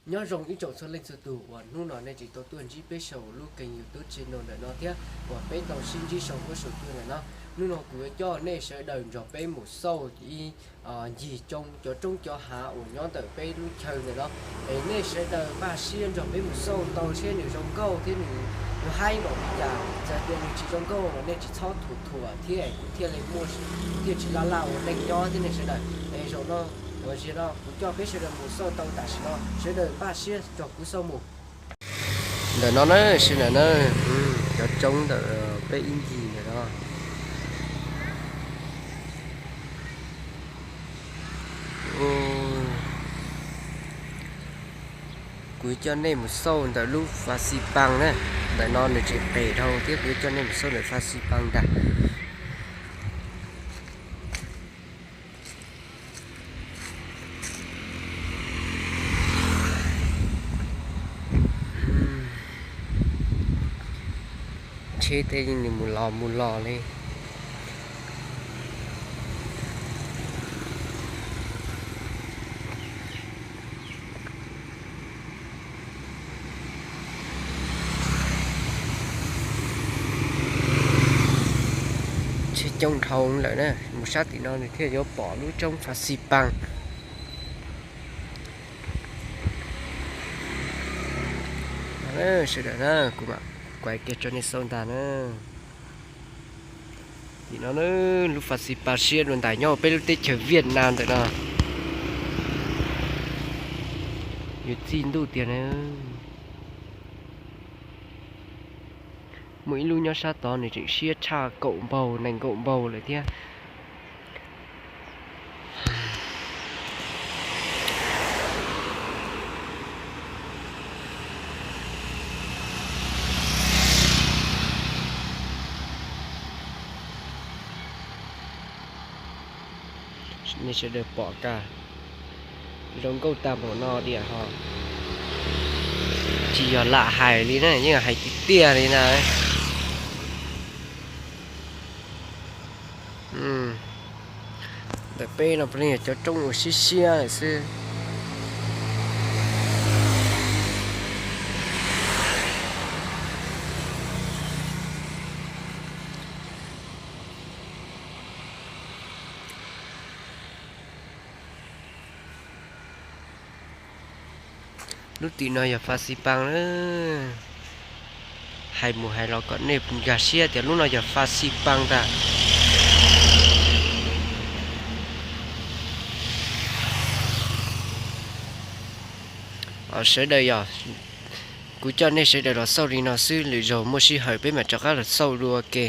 Nyob zoo ib tsoom txhua leej txhua tus uas hnub no nej tseem tau tuaj ntsib peb saum lub kênh YouTube channel ntawm no thiab uas peb tau sib ntsib saum huab saum cua ntawm no. Hnub no kuv yuav coj nej sawv daws nrog peb mus xauj ib ncig coob cov roob cov hav uas nyob ntawm peb lub chaw ntawm no. Es nej sawv daws npaj siab nrog peb mus xauj tau seb nws zoo nkauj thiab nws yuav haib npaum li cas. Txawm tias nws tsis zoo nkauj los nej tsis txhob thuam thuam thiab kuv thiaj li muaj, thiaj tsis laj laj ua neej nyob thiab nej sawv daws. Es zaum no uas ziag no kuv coj peb sawv daws mus xauj tau tam sim no, sawv daws npaj siab nrog kuv xauj mus. Ntawm no na, sawv daws na, cov roob ntawm peb ib ncig ntawm no. Kuv coj nej mus xauj ntawm lub Fas Xis Pas na. Ntawm no nws tseem pem dhau thiab kuv yuav coj nej mus xauj ntawm Fas Xis Pas ntag. Tsheb tej nws mus los mus los li. Tsheb coob dhau lawm na, mus sab tim no nws thiaj yuav pom lub roob Fas Xis Pas. Sawv daws na, kuv mam kuav kiag rau nej xauj ntag na. Tim no na, lub Fas Xis Pas siab dua ntais nyob peb lub teb chaws Viaj Nam ntawm no. Yuav txij ntuj tiag na. Muaj ib lub nyob sab tod nws tseem siab tshaj kaum npaug nees nkaum npaug lawm thiab. Nej sawv daws pom kag, zoo nkauj tag npaum no tiag ho. Tsis yog lam hais li na, yeej hais tiag tiag li na. Ntawm peb no puav leej yog cov roob uas siab siab lawm xwb. Lub tim no yog Fas Xis Pas na. Hais mus hais los kom nej nkag siab tias lub no yog Fas Xis Pas ntag. Sawv daws yog, kuv coj nej sawv daws los xauj li no xwb, lwm zaug muaj sij hawm peb mam rov qab los xauj dua ua ke.